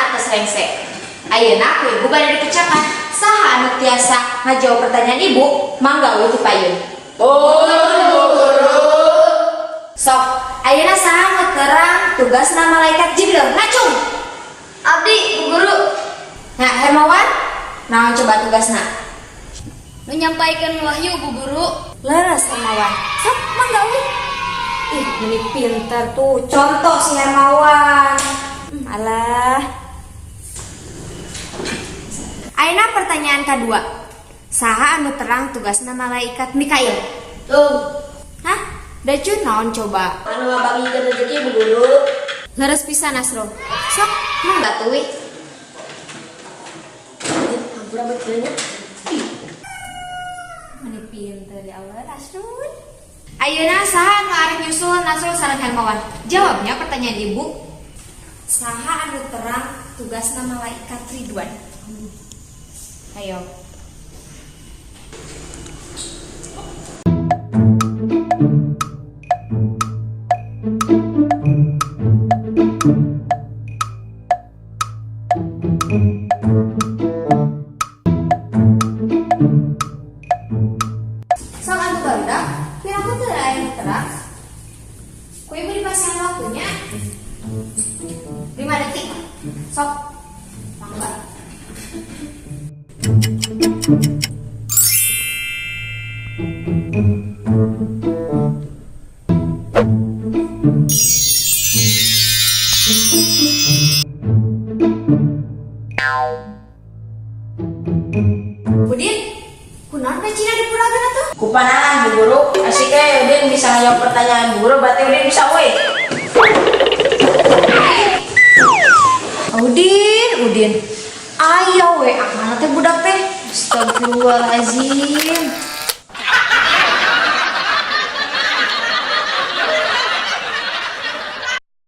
Tugasna atos rengse. Ayeuna ku ibu bade dipecakan. Saha anu tiasa ngajawab pertanyaan ibu, mangga uih ti payun. Oh, Bu Guru. Sok, ayeuna saha nu terang tugasna malaikat Jibril? Ngacung. Abdi, Bu Guru. Nah, Hermawan, naon coba tugasna? Nu nyampaikan wahyu, Bu Guru. Leres, Hermawan. Sok, mangga uih. Ih, ini pinter tuh. Contoh si Hermawan. Alah. Ayeuna pertanyaan kedua. Saha anu terang tugasna malaikat Mikail? Tuh. Hah? Dacun, naon coba? Anu ngabagikeun rezeki, Bu Guru. Leres pisan, Nasro. Sok, mangga tuh wih. Hampura betulnya. Meni pinter ya Allah, Nasrul. Ayeuna saha anu arek nyusul Nasrul sareng Hermawan? Jawabnya pertanyaan ibu. Saha anu terang tugasna malaikat Ridwan? Ayo. Sok atuh barudak, piraku teu aya nu terang. Ku ibu dipasihan waktunya 5 detik. Sok. Mangga. Udin, kunaon pecina dipuragan atuh? Kupanahan, Bu Guru. Asik eh Udin bisa ngajawab pertanyaan Bu Guru, berarti Udin bisa we. Udin, Udin. Ayo we, akana teh budak teh. Astagfirullahalazim.